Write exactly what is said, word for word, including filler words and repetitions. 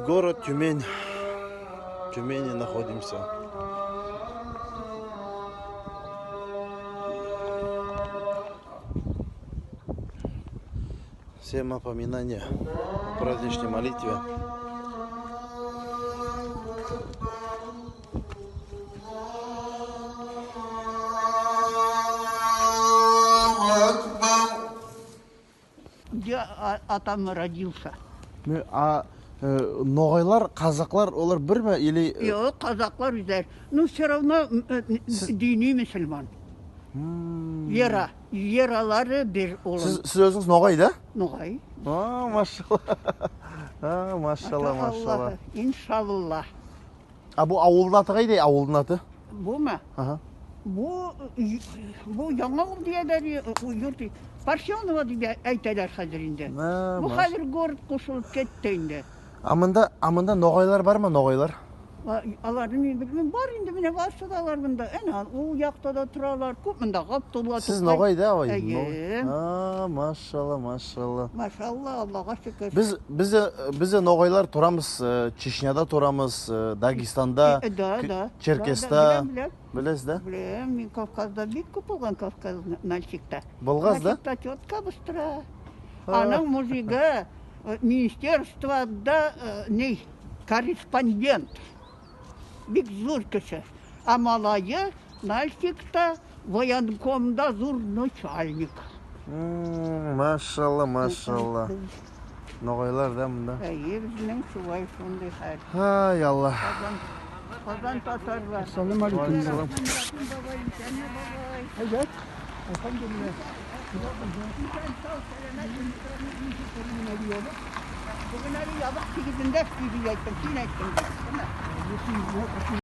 Город Тюмень. В Тюмени находимся. Всем напоминание о праздничной молитве. Где а- атам родился. Ме- А э, ногайлар, казаклар, олар бир ме или? Э, Йок, казаклар оьзлер. Ну, все равно м, э, н- Сиз- дини мусульман. М. Вера. Вералары бир олар. Сиз, сиз оьзинъиз ногай, да? Ногай. А, машалла. А, машалла, Ата машалла. Аллах, иншалла. А бу авылдынъ аты кайдай, авылдынъ аты? Бу ма? Аха. Бу, бу Янъа авыл дийлер, юрт. Парфенова деп айталар аьзиринде. А, Бу маш- аьзир город косылып кетти энди. А мунда, а мунда ногайлар бар ма, ногайлар? А, аларды мен билмеймен. Бар энди, мине, барсы да алар мунда. Ана, ол якта да туралар, коьп мунда Габдулла Сиз Тукай. Ногай, да, абай? Аье. Ногай. А, машалла, машалла. Машалла, Аллага шуькир. Биз, биз де, биз де ногайлар турамыз, э, Чечняда турамыз, э, Дагестанда, Э, да, К- да. Черкесте. Да, да, билем, билем. Билесиз, да? Билем, мен Кавказда бек коьп болган, Кавказ, Нальчикте. Болгансыз, да? Нальчикте тетка быз тура. А. Анав мужиги, э, министерствода, э, не, корреспондент. Бек зур киси. А малайы Нальчикте военкомда зур начальник. М, машалла, машалла. Ногайлар да мунда. Аье, бизим солай, сондай хал. Ай, Алла. Казан, Казан татарлар. Ассаламу алейкум. Ва алейкум салам. Аье, альхамдулилла. Буьгуьн аьли ябык кийиндинъ, сизге айттым, сен айттынъ.